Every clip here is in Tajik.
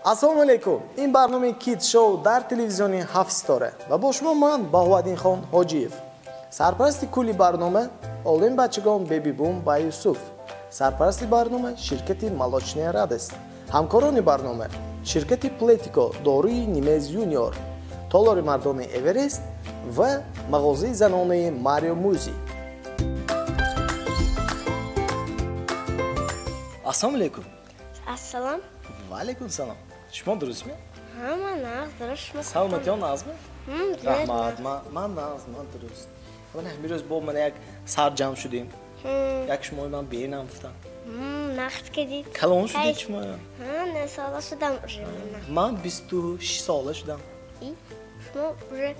Ассалому алайкум. Ин барномаи Kids Show дар телевизиони 7 ситора ва бо шумо ман Баҳоваддинхон Ҳоҷиев. Сарпарасти кулли барнома Олим бачагон Беби Бум ба Юсуф. Сарпарасти барнома ширкати Молочная радость. Ҳамкорони барнома ширкати Плетико, доруи Нимез Юниор, толори мардони Эверест ва мағозаи занонаи Марио Музи. Ассалому алайкум. Ассалом. Ва алайкум салом. Шумо дурустми? Ҳа, ман нағз, дуруст. Шумо саломатиён нағзми? Раҳмат, ман нағз, ман дуруст. Ман ҳамин рӯз бо ман як сар ҷамъ шудем. Як шумои ман бенам гуфтам. Нағз кардид. Калон шудед шумо? Ҳа, 9 сола шудам уже. Ман 26 сола шудам. Шумо уже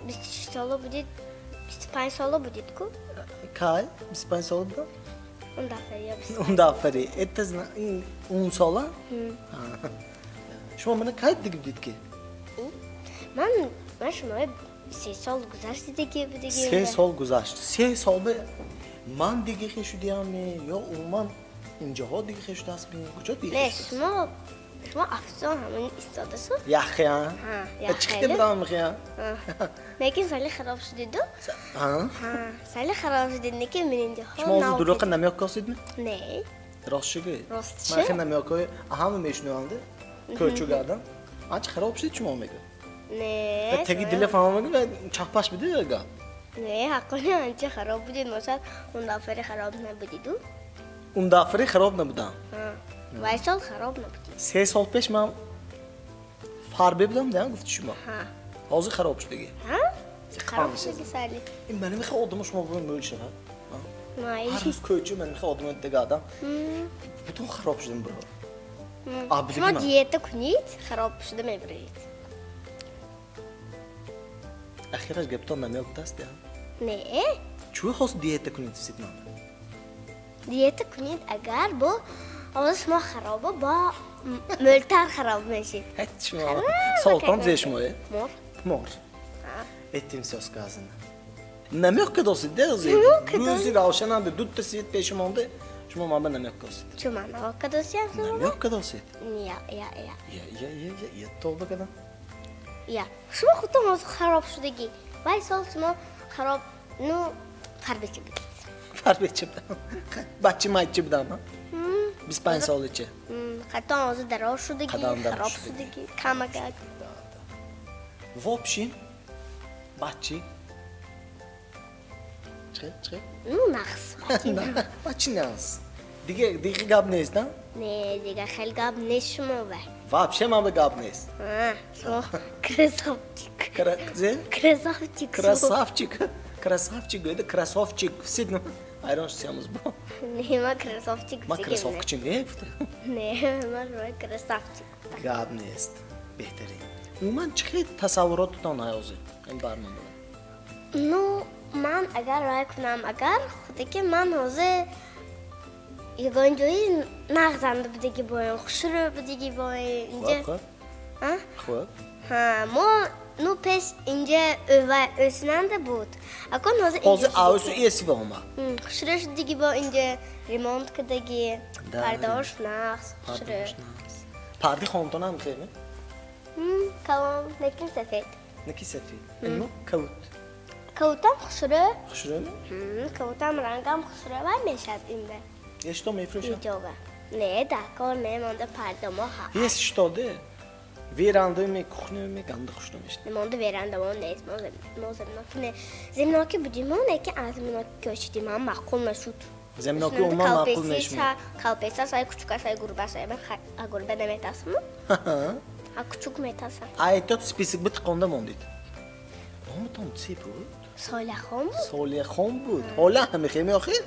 26 сола будед, 25 сола будед ку? Кай? 25 сола будам? Он дафъа я. Он дафъа. Это 10 сола? Шумо мана кай дига будед ки? Ман шумо 3 сол гузашт дига будиги. 3 сол гузашт. 3 сол бе ман дига хе шудиам ё умуман инҷоҳо дига хе шудааст? Куҷо дига? Не, шумо афсон ҳамин истодасу. Яхе, а? Ҳа, Чӣ хел будам мехе? Лекин сали хароб шудиду. Ҳа? Ҳа, сали хароб шудид, лекин ман инҷоҳо. Шумо ҳозир дурӯғ намеёкосидми? Не. Рост шугӯед? Рост шуд. Ман хе намеёкои ҳама мешунаванд. Кӯчу гардам. Анча хароб шудид шумо мегӯ? Не. Теги дила фаҳма мегӯ, чапаш биди гап. Не, ҳаққони анча хароб будид, масалан, он дафъари хароб набудиду. Он дафъари хароб набудам. Ҳа. Вай сол хароб набудид. 3 сол пеш ман фарбе будам, да, гуфти шумо. Ҳа. Ҳозир хароб шудиги. Ҳа? Хароб шуди сали. Ин мани мехоҳ одамо шумо бо мӯл шавад. Май. Ҳар рӯз кӯча мани мехоҳ одамо дига адам. Бутун хароб шудам бро. Шумо диета кунед, хароб шуда мебаред. Ахираш гаптон намеёфтааст, я? Не. Чӯ хост диета кунед сид ман? Диета кунед агар бо ҳозир шумо харобо бо мӯлтар хароб мешид. Ҳеч шумо. Солтон зе шумое? Мор. Мор. Этим всё сказано. Намёк кадосид, де ҳозир? Рӯзи равшананде, дута свет пеши монде, шумо ман ба намёк кадосид. Чӯ ман намёк кадосиям шумо? Намёк кадосид? Я, я, я. Я, я, я, я, я тавба кадам. Я. Шумо худтон ҳозир хароб шудагӣ. Вай сол шумо хароб, ну, фарбечи будед. Фарбечи будам. Бачи майчи будам, а? 25 солача. Қадам ҳозир дароз шудагӣ, хароб шудагӣ, камакак. В общем, бачи. Чӣ, чӣ? Ну, нағз. Бачи нағз. Дига гап нест, да? Не, дига хел гап нест шумо ба. Вообще ман ба гап нест. Ҳа, шумо красавчик. Красавчик. Красавчик. Красавчик гӯяд, красавчик. Сид, айрон шудиамуз бо. Не, ман красавчик. Ман красавчик не? Не, ман красавчик. Гап нест. Беҳтарин. Умуман чӣ хел тасаввуротатон ҳозир ин барнома? Ну, ман агар рой кунам, агар худаки ман ҳозир ягон ҷои нағзанда будагӣ боем, хушрӯ будагӣ боем. Инҷа. Хуб, хуб. Ҳа, мо ну пеш инҷа ӯвай ӯсинанда буд. Акун ҳозир ҳозир аӯсу эсива омад. Хушрӯ шудагӣ бо инҷа ремонт кардагӣ, пардаош нағз, хушрӯ. Парди хонтон ҳам хеле? Калон, лекин сафед. Лекин сафед. Инмо кавут. Кавутам хушрӯ. Хушрӯ? Кавутам рангам хушрӯ вай мешавад инда. Есть что мефурӯшад? Иҷоба. Не, дакор не, монда пардамо ҳа. Есть что де? Верандами, кухнями ганда хушрӯ мешавад. Монда верандамо нест, мо земноки не. Земноки будим, мо лекин аз земноки кӯчидим, ҳам маъқул нашуд. Земноки умуман маъқул нашуд. Калпеса сай кучука сай гурба сай, ман гурба наметарсам. А кучук метарсам. А этот список бит қонда мондид. Номатон чӣ буд? Солиҳахон буд. Солиҳахон буд. Ҳола ҳам мехоҳем охир?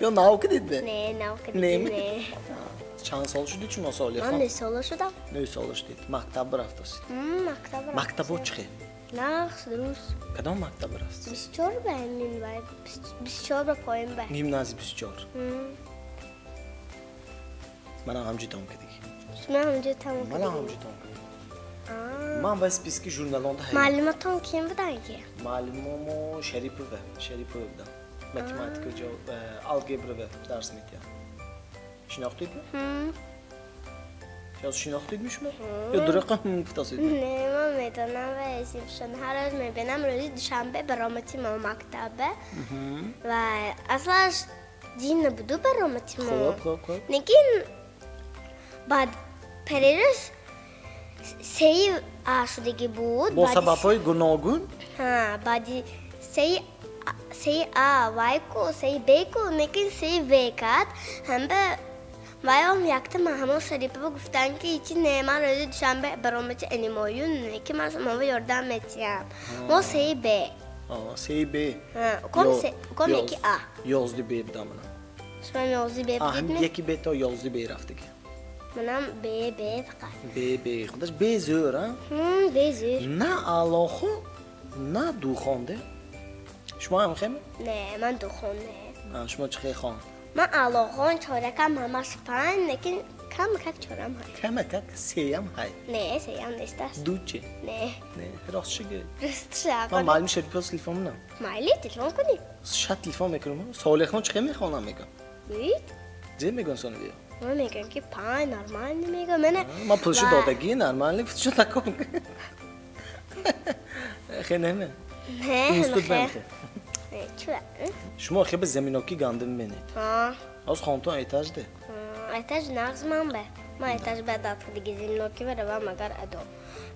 Ё нав кардид бе? Не, нав кардид. Не. Чанд сол шудид шумо Солиҳахон? Ман 9 сола шудам. 9 сола шудид. Мактаб рафтасид? Мактаб рафтам. Мактабо чӣ хел? Нағз, дуруст. Кадом мактаб рафтасид? 24 ба ҳамин вай, 24 ба поён ба. Гимназия 24. Манам ҳамҷо тамом кардагӣ. Шумо ҳамҷо тамом кардагӣ? Манам ҳамҷо тамом кардагӣ. Ман ба списки журналонда ҳаям. Маълумотон ким буданд ки? Маълумомо Шарипова, Шарипова будам. Математика, алгебра дарс медиҳам. Шинохтидми? Сейчас шинохтид мишмо? Ё дурӯға гуфтасид? Не, ман медонам ва исмшон. Ҳар рӯз мебинам, рӯзи душанбе баромати мо мактабе. Ва аслаш дин набуду баромати мо. Хуб, хуб, хуб. Лекин баъд перерӯз сеи А шудагӣ буд. Бо сабабҳои гуногун? Ҳа, баъди сеи А вайку, сеи Б ку, лекин сеи В кард. Ҳамба вайом якта ман ҳамон Шарипова гуфтанд, ки ҳичи не, ман рӯзи душанбе баромати анимоюн, ки ман шуморо ёрдам метиҳам. Мо сеи Б. Сеи Б. Уком яки А. 11 Б будам мана. Шумо 11 Б будидми? Яки Б то 11 Б рафтагӣ. Манам Б, Б фақат. Б, Б. Худаш Б зӯр, а? Б зӯр. На аълохон, на духон, де? Шумо ҳам хеме? Не, ман духон не. Шумо чӣ хел хон? Ман аълохон, чоракам ҳамаш панҷ, лекин камакак чорам ҳай. Камакак сеям ҳай? Не, сеям нест аст. Ду чӣ? Не. Не, рост чӣ гӯй? Рост чӣ? Ман маълим Шарипова телефон менам. Майли, телефон кунӣ. Шад телефон мекунам. Солиҳхон чӣ хел мехонам мегӯям? Гӯед? Зе мегӯям сони биё? Ман мегӯям ки панҷ нормал мегӯям. Мана ман пулшо додагӣ нормал пулшо такон. Хе неме? Не, институт не. бемхе. Чӣ? Шумо хебе заминоки гандим менед? Ҳа. Ҳоз хонтон этаж де? Этаж нағз ман бе. Ман этаж бе дад диги заминоки баравам агар адо.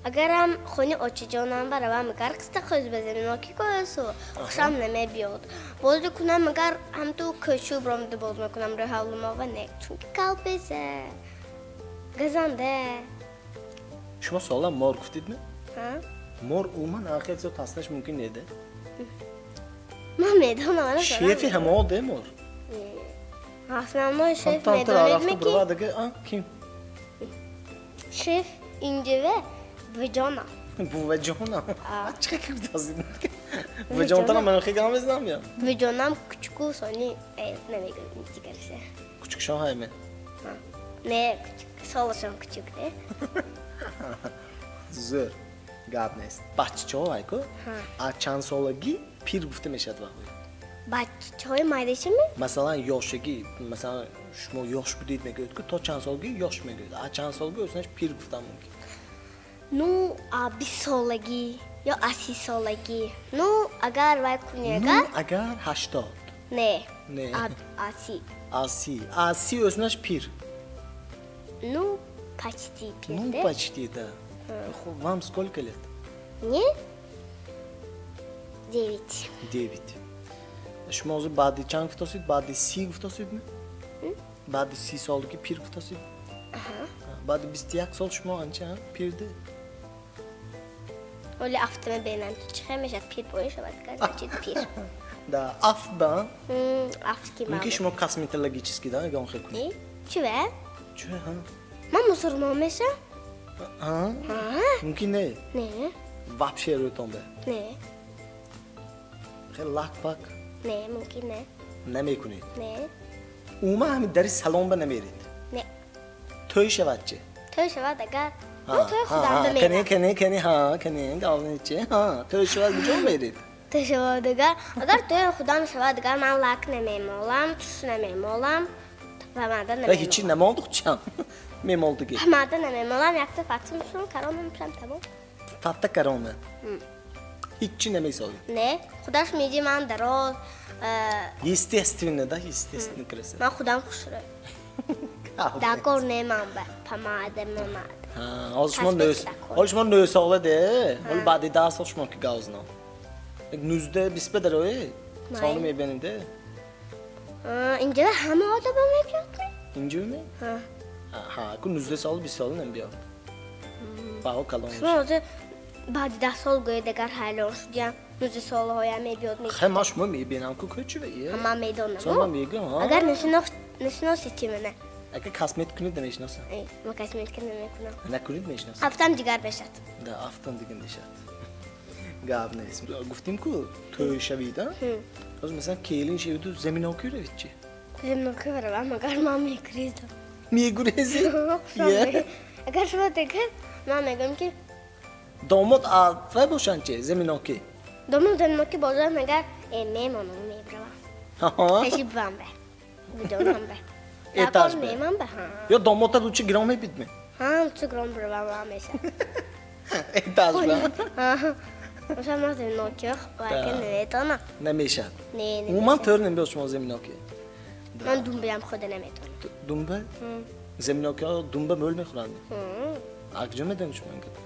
Агарам хони очиҷонам баравам агар қиста хӯз ба заминоки кӯсу хушам намебиёд. Боз кунам агар ҳамту кӯчу бромда боз мекунам рӯи ҳавлумо ва не, чунки калпеса. Газанде. Шумо сола мор гуфтидми? Ҳа. Мор умуман ҳақиқат зиёд таснаш мумкин неде? Ман медонам, ана сола. Шефи ҳамо де мор? Основной шеф Там медонед ми ки? А, ким? Шеф инҷаве Буваҷона. Буваҷона? Чӣ хел гуфтасид? Буваҷонтана ман хел гап мезанам я? Буваҷонам кучуку сони намегӯям дигарша. Кучукшон ҳайме? Не, солашон кучук не. Зӯр, гап нест. Баччаҳо айку? А чанд солагӣ пир гуфта мешавад вақте? Баччаҳои майдашими? Масалан, ёшагӣ, масалан, шумо ёш будед мегӯед ку, то чанд солагӣ ёш мегӯед, а чанд солагӣ ӯсинаш пир гуфтан мумкин. Ну, а 20 солагӣ ё а 30 солагӣ. Ну, агар вай кунӣ агар? Ну, агар 80. Не. Не. А 30. А 30. А 30 ӯсинаш пир. Ну, почти пир, Ну, да? почти, да. Вам сколько лет? Мне? 9. 9. Шумо ҳозир баъди чанд гуфтосид? Баъди 30 гуфтосид ми? Баъди 30 солагӣ пир гуфтосид? Баъди 21 сол шумо анча пирде? Оли афтама бенам ки чӣ хел мешавад пир бои шавад, значит пир. Да, афт ба? Афт ки Мумкин ман. шумо косметологический да, ягон хел кунед? Чӣ ве? Чӣ, ҳа? Ман мусулмон мешам? Ҳа? Мумкин не? Не. Вообще рӯтон бе? Не. Хел лак-пак? Не, мумкин не. Намекунед? Не. Умуман ҳамин дари салон ба намеред? Не. Тӯй шавад чӣ? Тӯй шавад агар ман тӯй худам ба мерам. Кани, кани, кани, ҳа, кани, гални чӣ? Ҳа, тӯй шавад куҷо меред? Тӯй шавад агар, агар тӯй худам шавад агар ман лак намемолам, туш намемолам, помада намемолам. Ҳечи намолду чам? Мемолдуги. Помада намемолам, якта фатта мепӯшам, карона мепӯшам, тамом. Фатта карона? Ҳечи намесозед? Не, худаш меҷи ман дароз. Естественно, да, естественно красиво. Ман худам хушрӯй. Дакор не ман ба помада, мамада. Ҳозир шумо ҳозир шумо 9 сола де, ҳоли баъди 10 сол шумо ки гавзно. 19 20 ба дароед, соли мебинед де. Инҷо ҳама одама мебиёд? Инҷо ме? Ҳа. Ҳа, ку 19 сол 20 сол намебиёд. Баҳо калон. Шумо ҳозир баъди 10 сол гӯед агар ҳайлон шудям, 19 солаҳоям мебиёд мегӯед. Хе, ман шумо мебинам ку кӯчи ве? Ман медонам. Со ман мегӯям, ҳа. Агар нашиносед чӣ мана? Агар косметика кунед намешиносам. Ман косметика намекунам. Накунед мешиносам. Афтам дигар бешад. Да, афтам дигар мешад. Гап нест. Гуфтим ку тӯй шавид, а? Ҳозир масалан келин шавиду заминокӣ равид чӣ? Заминокӣ равам, агар ман мегурезам. Мегурезед? Агар шумо дигар, ман мегӯям ки домод вай бошанд чи? Заминокӣ? Домод заминокӣ бошанд, агар мемонам, мебравам. Пеши бувам бе. Бидонам бе. Этаж бе. Мемон бе, ҳа. Ё домота лучи гирон мебид ме? Ҳам чу гром бировам мешад. Этаж ба? Ошо ман земинокӣ вайка наметонам. Намешад? Не, намешад. Умуман тӯр намебиёд шумо земинокӣ? Ман думбаям худа наметонам. Думба? Земинокиҳо думба мӯл мехӯранд? А куҷо медонед шумо ин кадом?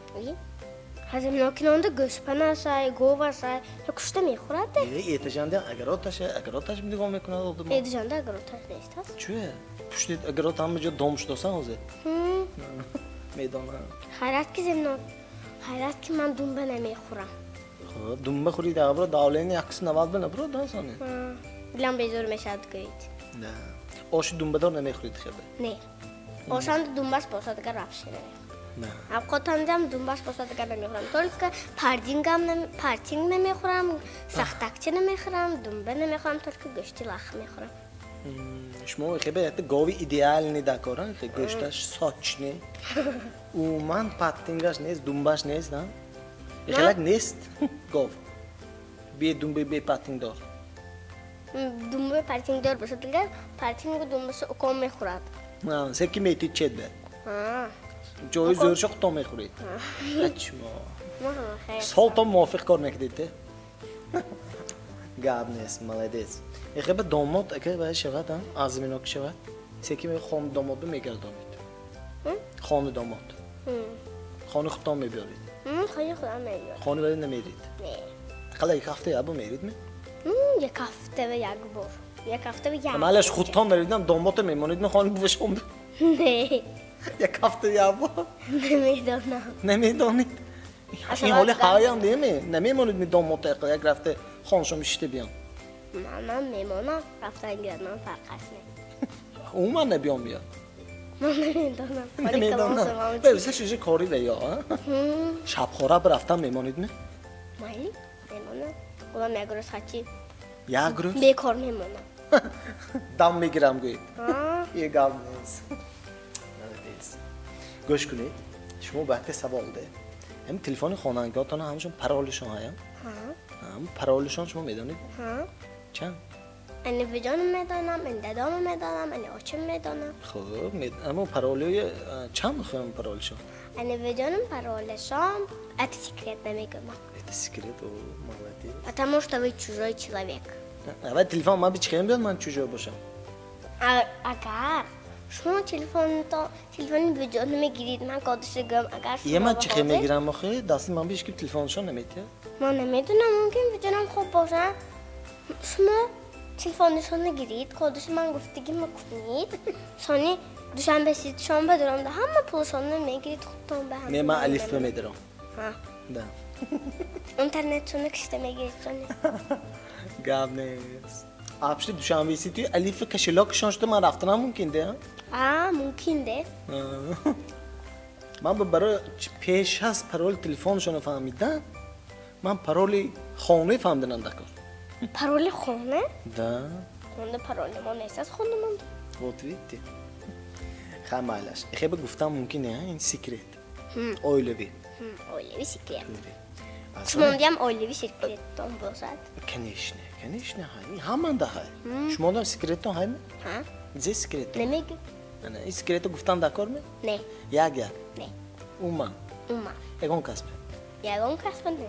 Земинокӣ нонда гӯспанашай, говашай, кушта мехӯрад? Этажанда огородташа, огородташ нигоҳ мекунад одам. Этажанда огородташ нест аст. Чӯ? Пушти огород ҳама ҷо дом шудосан ҳозир? Медонам. Хайрат ки земинок, хайрат ки ман думба намехӯрам. Хуб, думба хӯрид, абро давление 190 ба набро да сони? Дилам безор мешавад гӯед. Да. Оши думбадор намехӯрид хебе? Не. Ошанда думбаш бошад, дигар вообще намехӯрам. Авқотандам думбаш бошад, дигар намехӯрам. Только партинг намехӯрам, сахтакча намехӯрам, думба намехӯрам, только гӯшти лах мехӯрам. Шумо хебе якта гови идеальный дакора, гӯшташ сочный. Умуман партингаш нест, думбаш нест, да? Хелак нест гов. Бе думба, бе партингдор. Думба партингдор бошад, дигар партингу думбаша уком мехӯрад. Секи метид чед бе? Ҷои зӯршо худтон мехӯред. Шумо. Солтон мувофиқ кор мекунед, те? Гап нест, молодец. Хебе домод ака бай шавад, аз заминок шавад. Секи хон домод мегардонед. Хони домод. Хони худтон мебиёред. Хони худам мебиёрам. Хони вале намерид? Не. Ақалла як ҳафта як бор мерид ме? Як ҳафта ва як бор. Як ҳафта ва як бор. Малаш худтон наридам, домодто мемонед, ме хони бувашон? Не. Як ҳафта як бор? Намедонам. Намедонед? Ин ҳоли ҳаям деме? Намемонед ми домодто як рафта хоншон шишта биён? Ман мемонам, рафтан гирад, ман фарқаш не. Умуман набиён биён? Ман намедонам. Намедонам. Бе, шиша кори ва ё, шабхора рафтан мемонед ме? Майли, мемонам. Улам як рӯз хачи. Як рӯз? Бекор мемонам. Дам мегирам гӯед. Е гап нест. Молодец. Гӯш кунед, шумо ба якта савол де. Ҳамин телефони хонандагиҳотон ҳамашон паролишон ҳаям? Ҳам паролишон шумо медонед? Чанд? Ани виҷоном медонам, ани дадомам медонам, ани очим медонам. Хуб, аммо паролиҳои чанд мехоҳам паролишон? Ани виҷоном паролишон это секрет намегӯям. Это секрет, о, молодец. Потому что вы чужой человек. Аввал телефон ман бичхем биёд, ман чужой бошам. Агар шумо телефони виҷоном мегирид, ман кодашро гӯям, агар шумо Е, ман чихе мегирам охи? Дасти ман бишки телефоншон наметиҳад? Ман намедонам, мумкин виҷоном хуб бошад. Шумо телефонашонро гирид, кодашро ман гуфтагӣ мекунед, сони душанбе ситшанбе даромда ҳама пулшонро мегирид худтон ба ҳама. Не, ман алиф ба медарам. Ҳа. Да. Интернетшонро кишта мегирид сони. Гап нест. Апшти душанбе сити алиф кошелёкшон шуда ман рафтанам мумкин де? А, мумкин де. Ман барои пеш аз пароли телефоншонро фаҳмидам, ман пароли хона фаҳмиданам дакор. Пароли хона? Да. Хона пароли мо нест аз хонамон. Вот видите. Хай майлаш. Хебе гуфтам мумкин не, ин секрет. Оилавӣ. Оилавӣ секрет. Шумондиам оилавӣ секреттон бошад? Конечно, конечно, ҳай. Ҳаманда ҳай. Шумондам секреттон ҳай ме? Ҳа. Зе секреттон? Намегӯ. Ана, ин секрето гуфтам дакор ме? Не. Як як? Не. Умуман? Умуман. Ягон касбе? Ягон касбе не.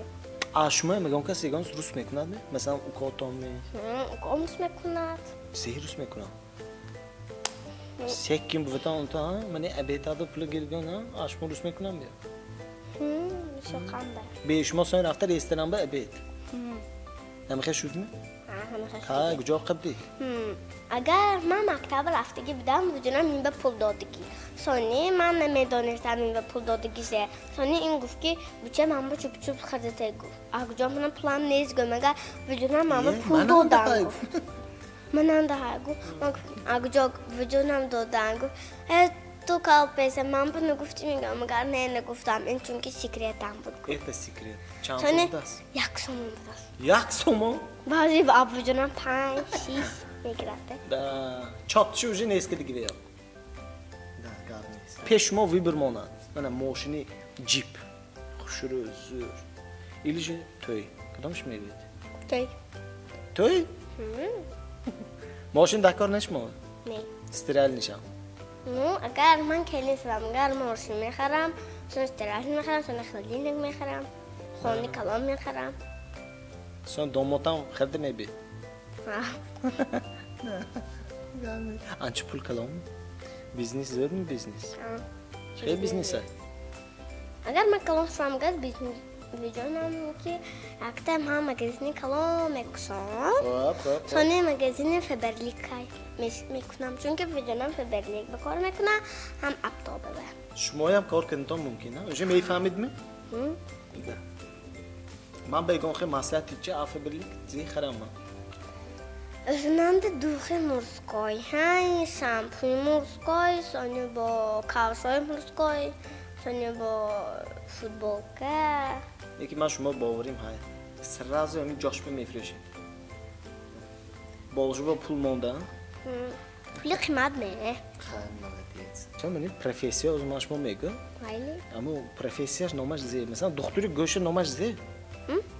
А шумоям ягон кас ягон рус мекунад ме? Масалан, укотон ме? Уком рус мекунад. Се рус мекунад? Секим буватан онта, мани абетада пули гирган, а шумо рус мекунам бия? Шоқанда. Бе шумо сони рафта ресторан ба обед? Намехе шуд ме? Ҳа, куҷо қабдӣ? Агар ман мактаба рафтагӣ будам, вуҷунам ин ба пул додагӣ. Сони ман намедонистам ин ба пул додагизе. Сони ин гуфт ки буча ман ба чуп-чуп хазате гуфт. А куҷо манам пулам нест гӯм, агар вуҷунам ман ба пул додам гуфт. Манам даҳа гуфт. Ман гуфтам, а куҷо вуҷунам додам гуфт. Ту калпеса, ман ба нагуфтӣ мегӯям, агар не нагуфтам, ин чунки секретам буд. Это секрет. Чанд пул будааст? 1 сомон будааст. 1 сомон? Баъзе ба вуҷунам 5-6 мегирад. Да, чотши уже нест ки дига веё. Да, гап нест. Пеш шумо выбор монад. Мана мошини джип. Хушрӯ, зӯр. Или же тӯй. Кадомш мегӯед? Тӯй. Тӯй? Мошин дакор нешмо? Не. Стиральнишам. Ну, агар ман келин шавам, агар мошин мехарам, сон стиральный мехарам, сон холодильник мехарам, хони калон мехарам. Сон домотам харида меби? Анча пул калон? Бизнес зӯрми бизнес? Чӣ бизнеса? Агар ман калон шавам, агар бизнес видонам ки якта ман магазини калон мекушам. Сони магазини Фаберликай мекунам, чунки видонам Фаберлик ба кор мекунам, ҳам Аптобе. Шумоям кор карданатон мумкин, а? Уже мефаҳмидми? Да. Ман ба ягон хел маслиҳат чи а Фаберлик зи харам ман? Знанда духи мужской, ҳай шампунь мужской, сони бо кавшои мужской, сони бо футболка. Яки ман шумо боварим ҳай. Сразу ҳамин ҷошба мефурӯшед. Болжуба пул монда? Пули қимат не. Хай, молодец. Чон мани профессия оз ман шумо мегӯ? Майли. Аммо профессияш номаш зе. Масалан, духтури гӯша номаш зе?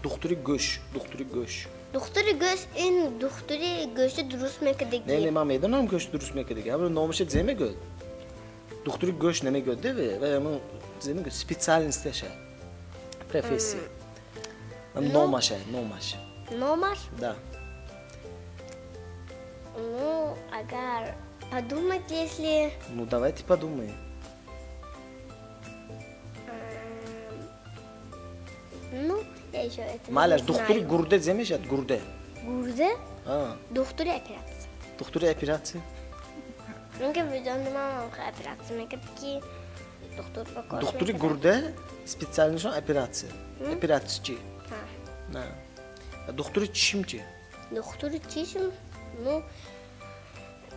Духтури гӯш, духтури гӯш. Духтури гӯш ин духтури гӯши дуруст мекардагӣ. Не, не, ман медонам гӯши дуруст мекардагӣ. Аммо номаша зе мегӯяд? Духтури гӯш намегӯяд, де? Ва аммо зе мегӯяд? Специальностьаша. Профессия. Номаша, номаш. Номаш? Да. Ну, агар подумать, если... Ну, давайте подумаем. Ну, я еще это Маляш, не духтури знаю. Гурде зе мешавад? Гурде. Гурде? А. Духтури операция. Духтури операция? Чунки видонам ман операция мекард ки духтур ба кор Духтури мекард. гурде специальношон операция. Операция чи? А. На. Духтури чишм чи? Духтури чишм, ну,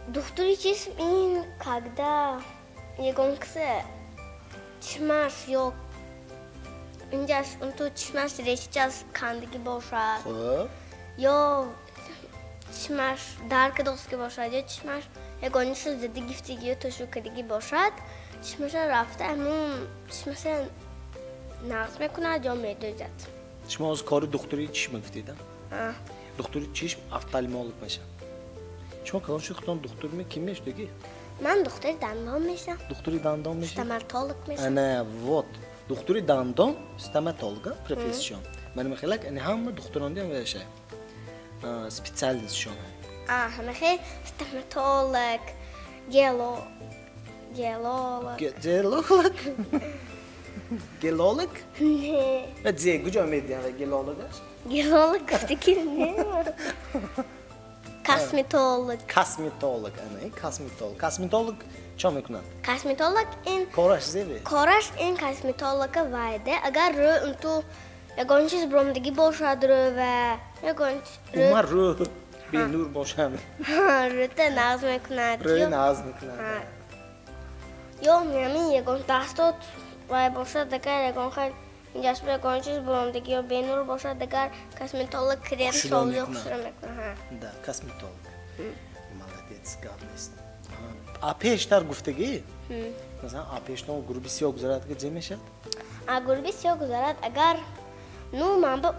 духтури чишм ин когда ягон киса чишмаш ё инҷаш унту чишмаш решичас кандагӣ бошад. Хуб. Ё чишмаш дард кардагӣ бошад, ё чишмаш ягониша зада гифтагӣ ё тошу кардагӣ бошад, чишмаша рафта ҳамун чишмаша нағз мекунад ё медӯзад. Шумо оз кори духтури чишм гуфтед, а? А. Духтури чишм офтальмолог мешавад. Шумо калон шуд худтон духтур ким мешудагӣ? Ман духтури дандон мешавам. Духтури дандон мешавед? Стоматолог мешавам. Ана, вот. Духтури дандон стоматолога профессияшон. Ман мехелак ани ҳама духтурондиам вешай. Специальностьшон. А, ҳамахе стоматолог, гелолог. Гелолог? Гелолог? Не. Ва зе куҷо медиҳам ва гелологаш? Гелолог гуфта ки не. Косметолог. Косметолог, ана, косметолог. Косметолог чо мекунад? Косметолог ин кораш зебе? Кораш ин косметолога вайде, агар рӯ унту ягон чиз бромдагӣ бошад рӯ ва ягон Умар рӯ бенур бошад. Рӯта нағз мекунад. Рӯи нағз мекунад. Ё ҳамин ягон дастот вай бошад, агар ягон хел инҷаш ягон чиз бромдагӣ ё бенур бошад, агар косметолог крем Хушрӯ совзӣ мекунад. хушрӯ мекунад. Да, косметолог. Молодец, гап нест. А пештар гуфтагӣ? Масалан, а пештон гурби сиёҳ гузарад, ки зе мешавад? А гурби сиёҳ гузарад, агар ну ман ба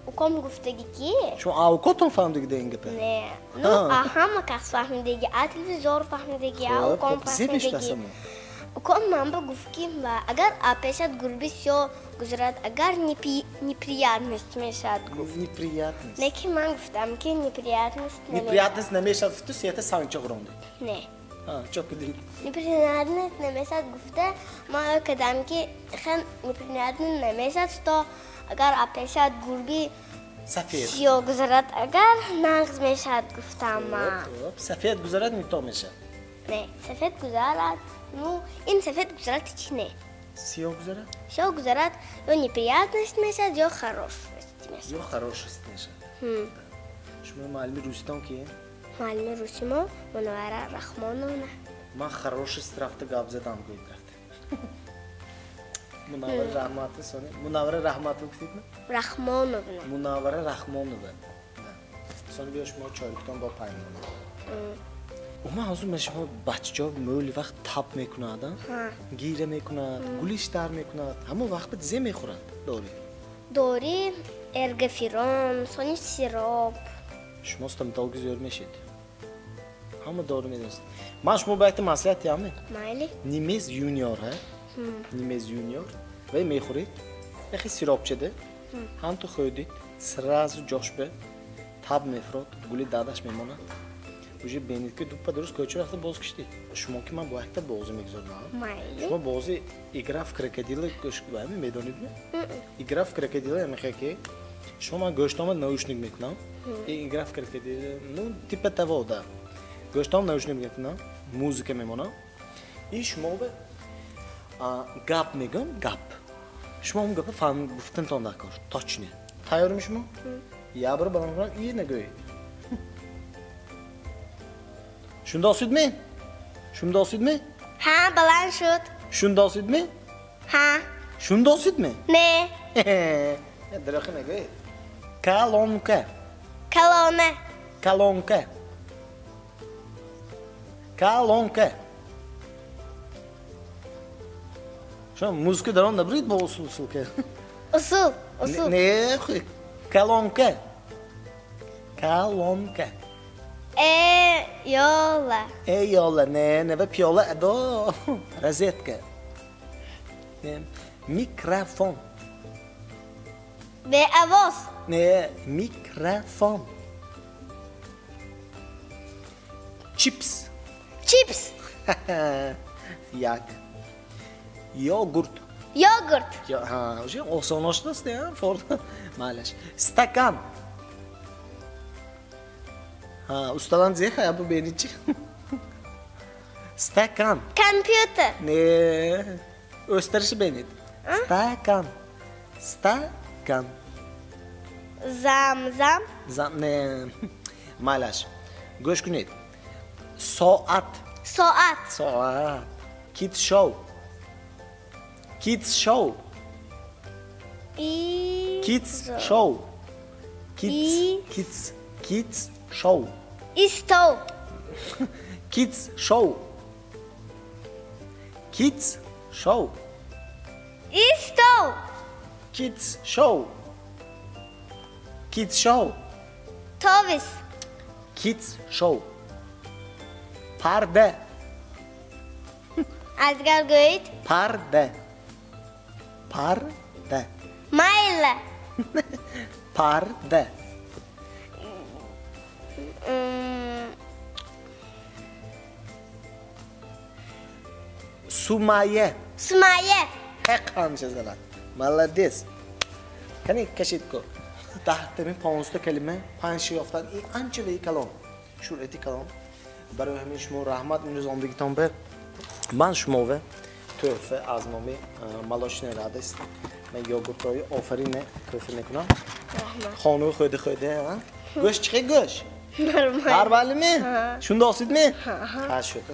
уком гуфтагӣ ки Шумо а укотон фаҳмидагӣ да ин гапа? Не. Ну, а ҳама кас фаҳмидагӣ, а телевизор фаҳмидагӣ, а Хуб, уком хуб, зе мешуд фаҳмидагӣ. асамо? Уком ман ба гуфт ки ва агар а пешат гурби сиёҳ гузарад, агар неприятность мешавад гуфт. Неприятность. Лекин ман гуфтам ки неприятность намешавад. Неприятность намешавад, ту сета санча ғурондӣ. Не. А, чо кардӣ? Неприятность намешавад гуфта, ман ё кардам ки хен неприятность намешавад, что агар а пешат гурби Сафед. сиёҳ гузарад, агар нағз мешавад гуфтам ман. Хуб, хуб. Сафед гузарад нито мешавад. Не, сафед гузарад, ну, ин сафед гузарад чи не? Сиёҳ гузарад? Сиёҳ гузарад ё неприятность мешавад, ё хорошесть мешавад. Ё хорошесть мешавад. Шумо муаллими руситон ки? Муаллими руси мо Мунаввара Раҳмоновна. Ман хорошесть рафта гап задам гӯед рафта. Мунаввара Раҳматова сони. Мунаввара Раҳматова гуфтед-ми? Раҳмоновна. Мунаввара Раҳмонова. Сони биё шумо чойиктон бо паймона. Ума ҳозир ма шумо бачаҷо мӯли вақт таб мекунад, а? Гира мекунад, гулиш дар мекунад. Ҳамон вақт ба зе мехӯрад дори? Дори эргоферон, сони сироп. Шумо стоматологи зӯр мешед? Ҳама дору медонист. Ман шумо ба якта маслиҳат диҳам? Майли. Нимез юниор, ҳа? Нимез юниор. Вай мехӯред, яхе сиропчаде. Ҳам ту хӯрдид, сразу ҷошбе таб мефурод, гули дадаш мемонад. Уже бинед ки дуппа дуруст кӯча рафта боз киштид. Шумо ки ман бо якта бозӣ мегузорам. Майли. Шумо бозӣ игра в крокодила гӯш медонед ми? Игра в крокодила мехоҳед ки шумо ман гӯштома наушник мекунам. Игра в крокодила, ну типа того, да. Гӯштом наушник мекунам, музыка мемонам. И шумо бе гап мегӯям, гап. Шумо он гапа фаҳм гуфтантон дар кор, точно. Тайёрми шумо? Я бир баланд кунам, и нагӯед. Шунда осудми? Шунда осудми? Ҳа, баланд шуд. Шунда осудми? Ҳа. Шунда осудми? Не. Дурӯғ нагӯед. Калонка. Калона. Калонка. Калонка. Шумо музыка дар он набурид бо усул усул ка? Усул, усул. Не, калонка. Калонка. Э, ёла. Э, ёла, не, не, ва пиёла, адо. Розетка. Не, микрофон. Беавоз. Не, микрофон. Чипс. Чипс. Як. Йогурт. Йогурт. Ҳа, уже осон ошност, не, фор. Малаш. Стакан. Ҳа, усталан зеха, я бу бени чи. Стакан. Компютер. Не, өстәрши бенит. Стакан. Стакан. Зам, зам. Зам, не. Малаш. Гӯш кунед. Соат. Соат. Соат. Kids show. Kids show. Kids show. Kids, kids, kids show. Истол. Kids show. Kids show. Истол. Kids show. Kids show. Товис. Kids show. Парда. Аз дигар гӯед. Парда. Парда. Майла. Парда. Сумая. Сумая. Ҳақ занад. Молодец. Кани кашид ку. Даҳтами понздаҳ калима панҷ ёфтан ин анча ваи калон. Шӯрати калон. Барои ҳамин шумо раҳмат имрӯз омдагитон бе. Ман шумове тӯҳфа аз номи Молочная радость. Ман йогуртҳои офарин тӯҳфа мекунам. Хонуи хӯрда хӯрда, гӯшт чӣ гӯшт? Нормал. Нормалми? Шунда осудми? Ҳа, шуд.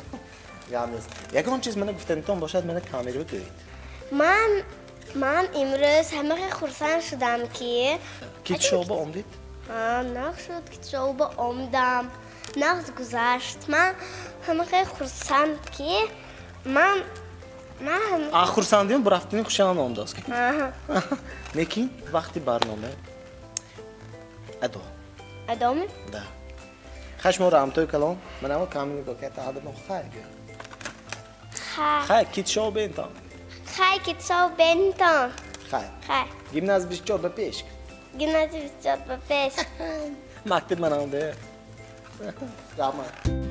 Гап нест. Ягон чиз мана гуфтанитон бошад, мана камера бигӯед. Ман имрӯз ҳамаи хурсанд шудам ки Kids show ба омдид? Ҳа, нағз шуд, Kids show ба омдам. Нағз гузашт. Ман ҳамаи хурсанд ки ман А хурсандиам бурафтини хушам омдааст. Лекин вақти барнома адо. Адоми? Да. Хаш мо раҳматои калон. Манамо камини гоката адамо хай гӯ. Хай. Хай, Kids show бентон. Хай, Kids show бентон. Хай. Хай. Гимназ 24 ба пеш. Гимназ 24 ба пеш. Мактаб манам де. Раҳмат.